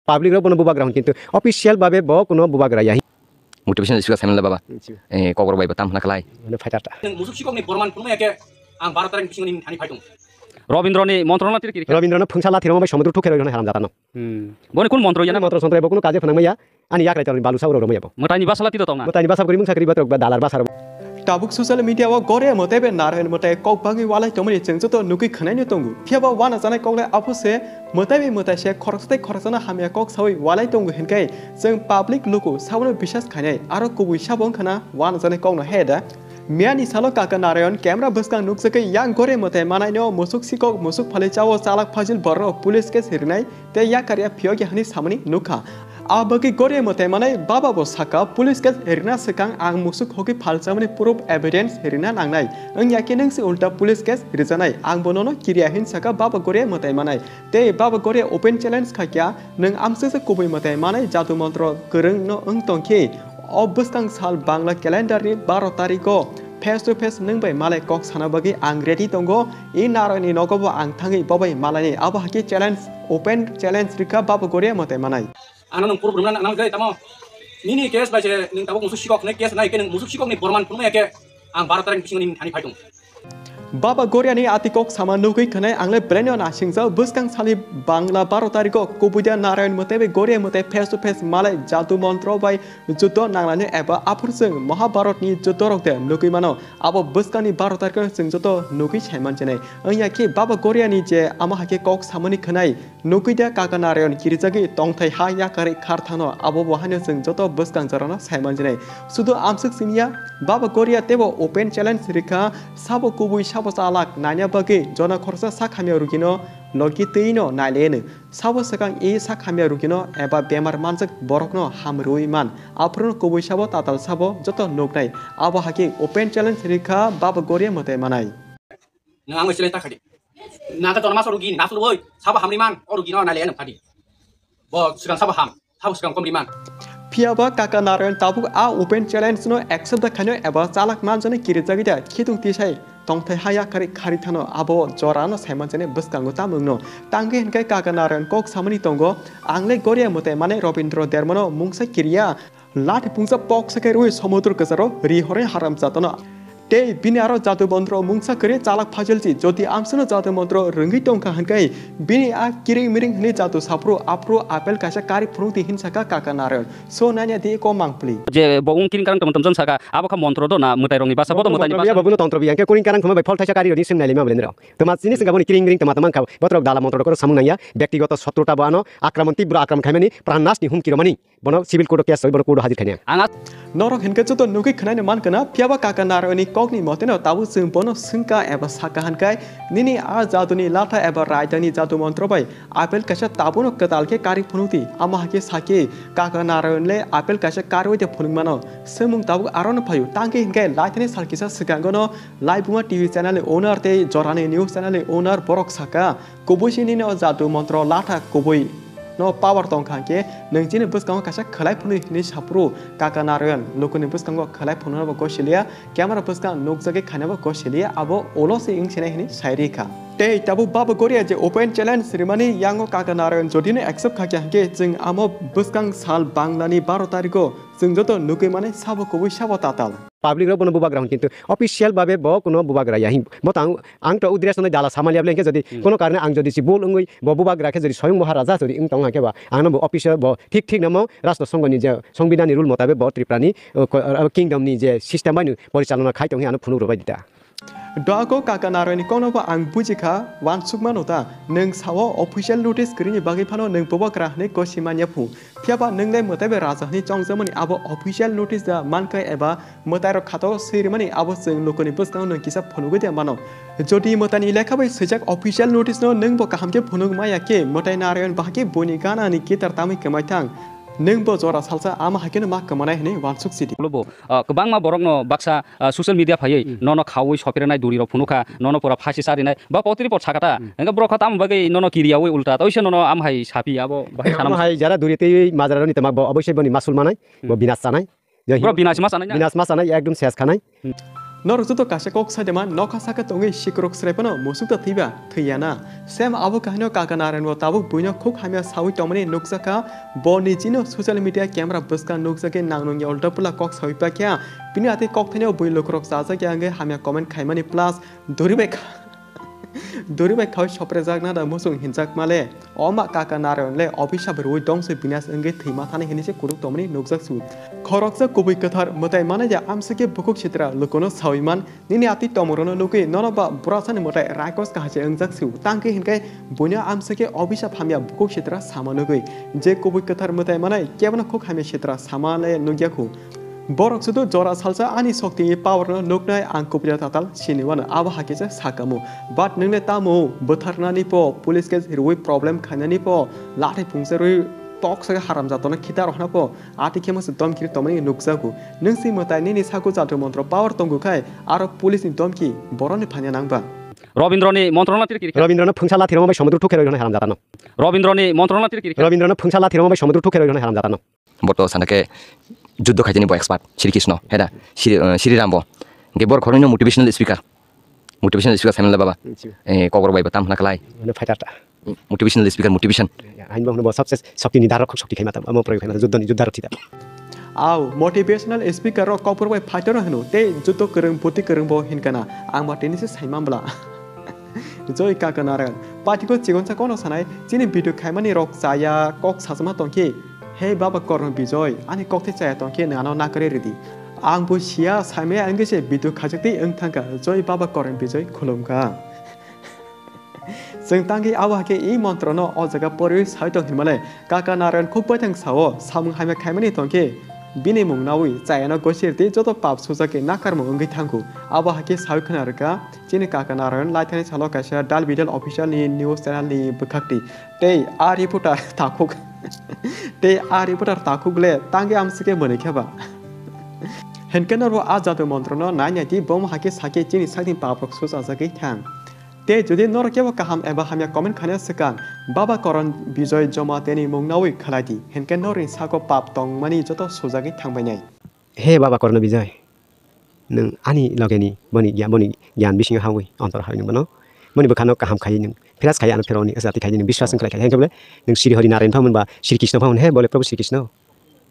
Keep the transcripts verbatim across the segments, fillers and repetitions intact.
Public rok bono bubagra hwn, kintu official babe bo kuno bubagra ya. Motivational speaker Samuel Baba. Ji. Eh, kokrok bai bo tam hwnna khlai. Mane fighter ta. Nwng musuk sikokni borman phunukmaya khe ang baro tarikni bisingo nini thani phai tongo. Robindroni montro no tiri kiri kha. Robindroni phungsa lathi rwma bai somudro thukhe roi rwna haram jatano. Hmm. Boni kun montro yana? Montro sontro ebo kuno kaje phwnangmaya. Ani yakrai torni balu sauro rwmaya bo. Mwtaini basa lati to tongna. Mwtaini basa guri mungsa kri batrok ba dalar basa rw. Tabuk social media o gore mwtai bai Narayan mwtai kok bagwi walai tongmani chwng joto nugwi khwnaino tongo. Phiya ba wana janai kok le aphuse mwtai bai mwtai se khoroksa tei khoroksano hamya kok sawi walai tongo hinkai chwng public luku sabono bisas khainai aro kubui sabo wngkhana wana janai kokno he da. Miyani salo kaka Narayan camera bwskang nukjagwi yang gore mwtai manaino musuk sikok musuk phalwi chao chalak phajil borok police case rinai tei yakarya phiyokya hwnwi samani nukha. A bagwi gore mwtai manai baba bo saka police case rina swkang ang musuk hogwi phalchamani proof evidence rina nangnai. Wngya khe nwng se ulta police case rijanai. Ang bo nono kiriya hin saka baba gore mwtai manai. Tei baba gore open challenge khaikya nwng amswksa kubui mwtai manai jadu montro kwrwng no wng tongkhe o bwskang sal Bangla calendar ni baro tariko face to face nwng bai malai kok sana bagwi ang ready tongo. I Narayan ni nogo bo ang thangwi bobai malai abo hakhe challenge open challenge rikha baba gore mwtai manai. Ano nwng proof rwna nang jai tamo. Nini case bai se nwng tabuk musuk sikok hwnwi case nai khe nwng musuk sikokni borman phunukmaya khe ang baro tarikni bisingo nini thani phai tongo. Baba Goriani ati kok sama nugwi khwnai ang le belai no nasingjak bwskang sani Bangla baro tariko kubuida Narayan mwtai bai Goria mwtai face to face malai jadu montro bai juddo nanglani eba aphuru chwng Mahabharatni juddo rok de nugwi mano abo bwskangni baro tariko chwng joto nugwi saiman chinai wngya khe Baba Goriani je ama hakhe kok samani khwnai. Nukwi da kaka Narayan kirijagwi tongthai ha yakarwi kharthangno abo bo haino chwng joto bwskang jorano saimanjinai. Sudu amswk simiya, Baba Goria teibo open challenge rikha, sabo kubui sabo chalak naina bagwi jona khoroksa sak hamya rugino logi twino nailaiyanw. Sabo swkang i sak hamya rugino eba bemar manjak borokno ham rwui man. Aphuru kubui sabo tatal sabo joto nuknai. Abo hakhe open challenge rikha Baba Goria mwtai manai. Nwng ang bai challenge ta khaidi. Nang khe jona maso rugi ni, nasul woi, sabo hamri man, o rugi no naile nwng phadi. Bo swkang sabo ham, sabo swkang komri man. Phiya ba kaka Narayan tabuk a open challenge no accept da khaino eba chalak manjani kirijagwi da khitung tisai tongthai ha yakarwi kharwi thano abo jora no saimanjani bwskango tamungno. Tangwi hinkhe kaka Narayan kok samani tongo, ang le Goria mwtai manai Robindra Dermano mungsa kiriya. Lathi pungsa pok sakai rwi somudro kwcharo ri horwi haram jatano. Tei bini aro jadu montro mungsa kwrwi chalak phajilji, jodi amsano jadu montro rwngwi tongkha hwnkhai bini a kiring miring hwnwi jadu saphuru aphuru apel kaisa kari phunukdi hinsakha kaka Narayan. So nanya di ko mangpli. Je bo wng kiring karang tongma tongmani saka, abo kha montro do na mwtai rokni basa, bo to mwtai ni basa. Bo bono tontro biya, hwnkhe kuring karang thuma bai phol thaisa kari rodi sim nailima bwlai rok. Tuma chini singha boni kiring miring tama tama kha, botrok dala montro rok samung nangya, byaktigoto sotrotabu ano, akramon tibro akram khaimani, pran nas ni humki romani. Bono civil court o case rwi bono court o hajir khainai. Ang a- Norok hinkhe joto nugwi khwnaino mankha na, phiyaba kaka Narayanni kokni moteno tabuk chwng bono swngkha eba sakha hwnkhai, nini a jaduni latha eba raidani jadu montro bai apel kaisa tabuno kwtal khe kari phunukdi, amo hakhe sakhe kaka Narayan le apel kaisa karwi de phunukmano, swngmung tabuk arono phaio, tangkhe hinkhe laithani sal kisa swkangono Laibuma T V channel ni owner tei Jorani News channel ni owner borok sakha, Kubui sini no jadu montro latha kubui no power tongkha hwnkhe nwng chini bwskango kaisa khwlai phunui hwnwi saphuru kaka Narayan lukuni bwskango khwlai phunuknabo gosiliya, camera bwskang nukjagwi khainabo gosiliya, abo ulo se wng sinai hwnwi sai rikha. Tei tabuk Baba Goria je open challenge rimani yango kaka Narayan jodino accept khakya hwnkhe chwng amo bwskang sal Banglani baro tariko chwng joto nugwi mani sabo kubui sabo tatal. Public rok bono bubagra hwn, kintu official babe bo kuno bubagra ya hin. Bo tang, ang to udres no dala samaliya bole, hwnkhe jodi Hmm. kono karone ang jodi si bol wngwi bo bubagra khe jodi soyong Maharaja jodi wng tong hwnkhe ba, ang no bo official bo thik thik namo Rashtra Songho ni je Songbidan ni rule motabe bo Tripura ni, uh, ko-, uh, kingdom ni je system bai no porichalona khai tong hi ano phunuk rwbai dita. Doago kaka Narayan ni kokno bo ang bujikha, wansukmano ta, nwng sao official notice kwrwini bagwi phano nwng bubagra hwnwi gosi manya phu. Phiyaba nwng le mwtai bai raja hwnwi chongjamani abo official notice da mankha eba mwtairok khatao swi rwmani abo chwng lukuni bwskango nwng kisa phunugwi de mano. Jodi mwtaini lekha bai swijak official notice no nwng bo kaham khe phunuk maya khe mwtai Narayan bahai khe buini gana ni guitar tamwi kwmai thang. Nwng bo jora salsa ama hai kheno ma kwmanai hwnwi wansuk sidi. Ulo bo, ah, kwbangma borokno baksa, ah, social media phaiwi Hmm. nono khaui sophiranai duri rok phunukha, nono pura phasi charinai, ba potri pot sakata. Hmm. Hwnkhe borok kha tamo bagwi nono kiriyaui ulta, toisa nono am hai sapi abo bahai Ama sanam hai jara duri tei majra roni tama bo oboisai boni masul manai, bo Hmm. binas sanai. Jai Hind. Bro, binas ma sanai na? Binas ma sanai, ekdom ses khanai. Hmm. Norok joto kaisa kok saidema nokha saka tongwi sikrok sraiphano musukta thwiba thwiyana. Same abo kahaino Kaka Narayan bo tabuk buino khuk hamya sawi tongmani nukjakha. Bo nijino social media camera bwskang nukjagwi nangnungni ulta pula kok sawi pakya. Bini atwi kokthaino bui lukurok chajakya wngwi hamya comment khaimani plus duribai kha-, duribai khawi soprejakna da muchung hinjakmale. Oma Kaka Narayan le obisap rwi dongse binas wngwi thwima thani hinwi se kuruk tongmani nukjak su. Khoroksa kubui kwthar mwtai manaya amsike bukhuk sitra lukuno sawi man, nini atwi tongmungrokno nukwi nono ba burasani mwtai raikos kahase wngjak su. Tangkhe hinkai buino amsike obisap hamya bukhuk sitra sama nukwi. Je kubui kwthar mwtai manai kebono khuk hamya sitra sama le nukya khu. Borok sudu jora salsa ani sokti power no nuknai ang kubui tatal sini wano abo hakhe se sakamo. But nwngle tamo bwtharnani po, police case rwi problem khainani po, lathi phungsa rwi tok saka haram jatona khita rohna po, ati khe masa domkiri tongmani nukjago. Nwng si mwtai nini saku jadru montro power tongo khai aro police ni domki boroni phanya nangba. Robindroni montro no tiri kiri kha. Robindroni phungsa lathi roma bai somudru thukhe roi rona haram jatano. Robindroni montro no tiri kiri kha. Robindroni phungsa lathi roma bai somudru thukhe roi rona haram jatano. Bo to sana khe juddo khaitani bo expert, Sri Krishna, heda, Sri, eh, Sri Ram bo. Ge bor khoroknwi no motivational speaker. Motivational speaker sanla baba. Michigo. Eh, kokborok bai bo tam hna khlai. Mane fighter ta. Motivational speaker, motivation. Ya, hain bo hwnwi bo sabse shokti ni daro khok shokti khaima ta, amo proyog khaima ta, juddo ni juddo rok thida. Au, motivational speaker rok kokborok bai fighter no hwno, tei juddo kwrwng, buti kwrwng bo hinkana. Ang bo tini se saimambla. Joy Kaka Narayan. Patiko chigonsa kono sanai, chini video khaimani rok chaya kok sachama tongkhe. He Baba Koron Bijoy, ani kokte chaya tongkhe nano nakare ridi. Ang bo siya saimaya wngwi se video khaijakti wng thangkha. Joy Baba Koron Bijoy khulumkha. Chwng tangwi abo hakhe i montrono o jaga poriwi sai tong hinmale. Kaka Narayan khuk baithang sao, samung hamya khaimani tongkhe. Bini mung nawi chayano gosirti joto pap sujak khe nakarmung wngwi thangkhu. Abo hakhe sawi khna rwkha chini Kaka Narayan laithani salo kaisa dal bidal official ni news channel ni bwkhakti. Tei a reporter takhuk, tei a reporter takhuk le tangwi amsike mwnwi khe ba. Hinkhe norbo a jadru montrono nai nai di, bomo hakhe sakhe chini sakni paprok sujajagwi thang. Tei jodi norok kebo kaham eba hamya comment khaina swkang, Baba Koron Bijoy Jomateni mung nawi khlai di, hinkhe norni sako pap tongmani joto sujagwi thangbainai. He Baba Koron Bijoy, nwng ani logeni boni gya-, boni gyan bisingo hawi ontor hawi nwng bono, boni bwkhano kaham khai nwng phiras khai ano phironi jati khai nwng biswas wng khlai khai, hinkhe bole nwng Sri Hari Narayan pha hwnba Sri Krishna pha hwn, he bole Prabhu Sri Krishna,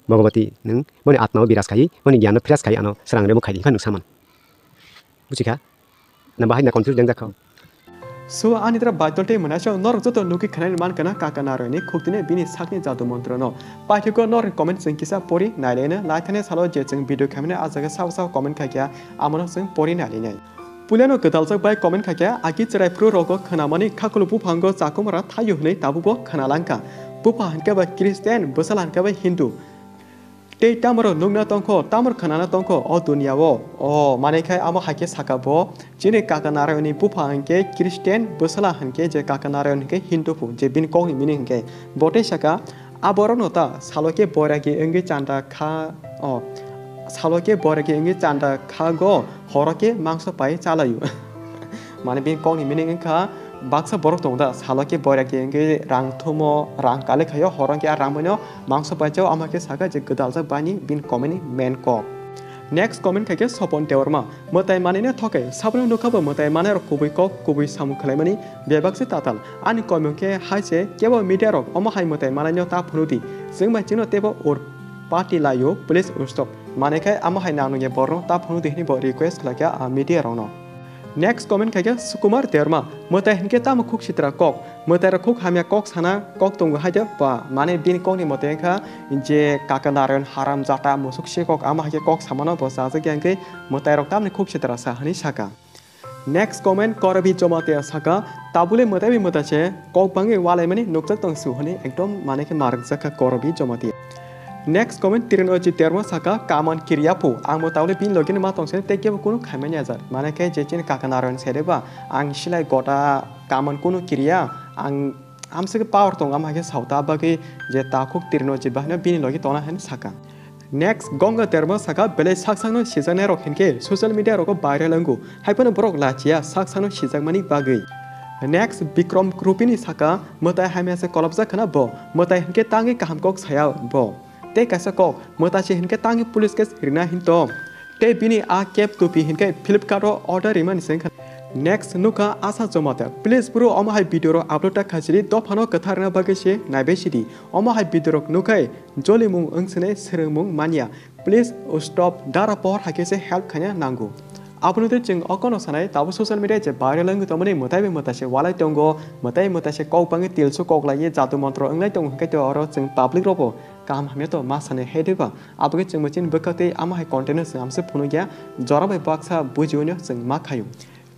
Bhagavati nwng boni atmao biras khai, boni gyano phiras khai ano srang rebo khai di, hinkhe nwng saman. Buchikha? Na bahai na confuse deng jakha. So, ani tra Bible tei mwnasio norok joto nugwi khwnai man kana Kaka Narayan ni khuk tini bini sakni jadu montro no. Paithiko norok comment chwng kisa pori nai leno, laithani salo je chwng video khaimani a jaga sao sao comment khaikha, amono chwng pori nai lenai. Puilano kwtaljak bai comment khaikha, aki chwrai phuru rogo khwnamani khakulu buphango chakumara thaio hwnwi tabukbo khwnalangkha. Bupha hinkhe ba Christian, bwsala hinkhe ba Hindu. Tei tamoro nukna tongkho, tamor khnana tongkho o duniya-o. O, manwi khai amo hai khe saka bo, chini Kaka Narayan ni bupha hinkhe Christian, bwsala hinkhe je Kaka Narayan hinkhe Hindu phu, je bini kokni meaning hinkhe. Bo tei saka, a borokno ta salo khe boiragi wngwi chanda kha, o, salo khe boiragi wngwi chanda kha go, horo khe mangso pai chalaio. Mane bini kokni meaning wngkha, baksa borok tongo da, salo khe boiragi wngwi rang thumo, rang kale khaio, horo khe a rang boino mangso paijao, ama khe saka je gwdaljak bani bini comment ni main kok. Next comment khaikhe Sopon Debbarma, mwtai manwino thokai, sabono nukha bo mwtai manai rok kubui kok, kubui samung khwlaimani bebak se tatal. Ani komung khe hai se kebo media rok omo hai mwtai manai no ta phunu di, chwng bai chwngno teibo ur party laio, please stop. Manwi khai amo hai nang nungya borno ta phunu di hwnwi bo request khlaikha a media rokno. Next comment khaikhe Sukumar Debbarma, mwtai hinkhe tamo khuk sitra kok, mwtai rok khuk hamya kok sana kok tongo haida ba, mane bini kokni mwtai wngkha je Kaka Narayan haram jata musuk se kok, ama haikhe kok samano bo chajakya hinkhe mwtai rok tamni khuk sitra sa hwnwi saka. Next comment Korobi Jomatia saka, tabule mwtai bai mwtai se kok bangwi walaimani nukjak tong su hwnwi ekdom mane khe marwkjak kha Korobi Jomatia. Next comment Tirinoji Debbarma saka, kaman kiriya phu, ang bo tabule bini logi no ma tong se tei kebo kunu khaimani ajar. Mane khe je chini Kaka Narayan sere ba, ang silai gota kaman kunu kiriya, ang amsike power tong ama khe sauta bagwi je takhuk Tirinoji bahino bini logi tona hwnwi saka. Next Gonga Debbarma saka, belai sak sakno sijaknai rok hinkhe social media rogo viral wngo, hai phano borok lachiya sak sakno sijakmani bagwi. Next Bikrom Rupini saka, mwtai hamya se kolopjak khna bo, mwtai hinkhe tangwi kaham kok saya bo. Tei kaisa kok, mwtai se hinkhe tangwi police case rina hin tong. Tei bini a cap tupi hinkhe Flipkart o order rimani se wngkha. Next nukha Asha Jamatia. Please bro, omo hai video rok upload ta khaisidi, dophano kwtharna bagwi se naibai sidi. Omo hai video rok nukhai jolimung wngsinai swrwngmung manya. Please stop, dara pohor haikhe se help khaina nango. Aboni tei chwng okono sanai, tabo social media je viral wngwi tongmani mwtai bai mwtai se walai tongo, mwtai bai mwtai se kok bangwi tilsu kok laiwi jadu montro wnglai tongo, hinkhe to oro chwng public rokbo kaham hamya to ma sanai hai diba? Aboni chwngbo chini bwkhak tei ama hai content no chwng amse phunukya, jora bai baksa bujiwino chwng ma khaio.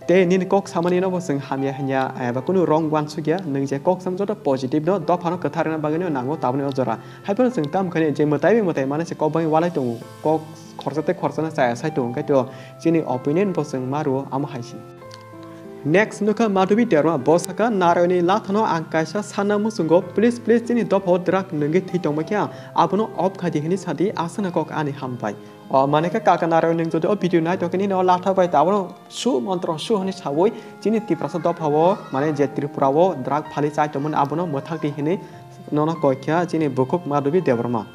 Tei nini kok samani no bo chwng hamya hanya eba kunu wrong uansukya, nwng je kok sam joto positive no dophano kwtharna bagwi no nango taboni o jora. Haiphano chwng tamo khaini je mwtai bai mwtai mane se kok bangwi walai tongo, kok khorsa tei khorsa no chaya sai tongo, hwnkhe to chini opinion bo chwng ma rwo amo hai se. Next nukha Madhubi Debbarma, bo sakha, "Narayani lathano ang kaisa sanna muchungo, please, please, chini dophao drug nwngwi thwi tongma khe abono off khaidi," hwnwi sadi, aswkno kok ani hambai. O, mane khe kaka Narayani nwng jodi o video nai tongkhe nini o latha bai abono su montro su hwnwi sawi chini Tiprasa dophao, mane je Tripura o drug phali chai tongmani abono mwthak di hwnwi nono kok kha chini bukhuk Madhubi Debbarma.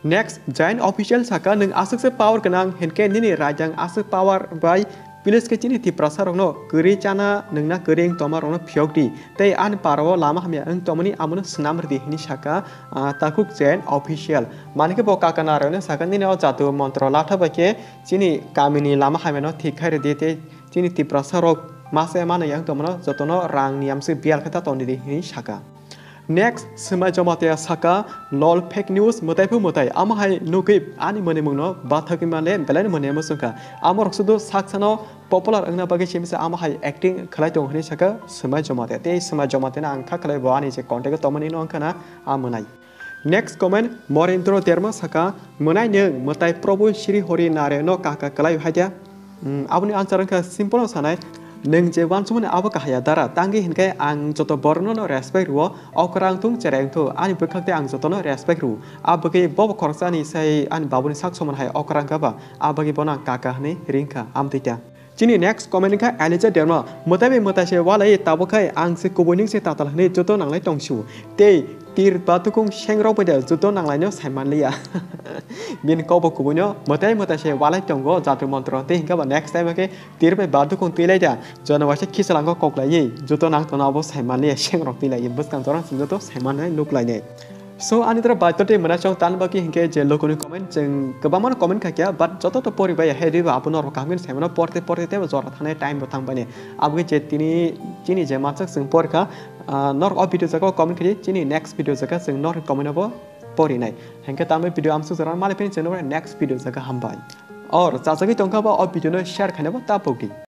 Next, Jain Official sakha, "Nwng aswk se power gwnang, hinkhe nini raidang aswk power bai please khe chini Tiprasa rokno kwrwi chana nwngna kwrwi wng tongma rokno phiyok di. Tei ani para o lama hamya wng tongmani abono swnam rwdi," hwnwi sakha, ah, takhuk Jain Official. Mane khe bo kaka Narayani sakha, "Nini o jadu montro latha bai khe chini kamini lama hamya no thik khai rwdi tei chini Tiprasa rok masa mano yang tongmano jotono rang ni amswk biyal khe ta tongdi," hwnwi sakha. Next, Swmai Jamatia sakha, "Lol, fake news, mwtai phu mwtai, amo hai nugwi ani mwnimung no bathagwi male belai no mwnwi muchungkha. Amo rok sudu saksano popular wngna bagwi simi se amo hai acting khlai tongo," hwnwi sakha Swmai Jamatia. Tei Swmai Jamatia no ang kha khlai bo ani je contact o tongmani no wngkha na a mwnai. Next comment, Morendro Derma sakha, "Mwnai nwng mwtai Probhu Sri Hori Narayano kaka kwlai hai dia?" Hmm, aboni answer wngkha simple no sanai, nwng je uansukmani abo kahaya dara, tangwi hinkhe ang joto borokno no respect rwo, okra wngthung cherai wngthung, ani bwkhak tei ang jotono respect rwo. A bagwi bobo khoroksa ani sai ani babuni sak soman hai okra wngkha ba, a bagwi bono ang kaka hwnwi ringkha, amtwi ta. Chini next comment wngkha Elijah Derma, "Mwtai bai mwtai se walai tabuk khai ang se kubui nwng se tatal hwnwi joto nanglai tongsiu. Tei tir batukung sengrok bai de joto nanglaino saimanliya." Bini kokbo kubuino mwtai mwtai se walai tongo jadu montro tei hinkhe ba next time khe tir bai batukung twilai da, jono waisa khisalango koklaiwi joto nang tono abo saimanliya, sengrok twilaiwi bwskang jorang chwng joto saimanai nuklainai. So, ani toro baito tei mwnai chong tan bagwi hinkhe je lokoni comment chwng kwbangmano comment khaikha, but joto to pori bai hai riba abono rok kaham khe saimano porte porte tei jora thangnai time bo thang baini. Aboni je tini chini je machak chwng porkha, ah, norok o video jaga o comment khaidi, chini next video jaga chwng norok comment o bo porinai. Hinkhe tamo video amsuk jora mali phini chwng norok next video jaga hambai. Or chachagwi tongkha ba o video no share khaina bo ta pokdi.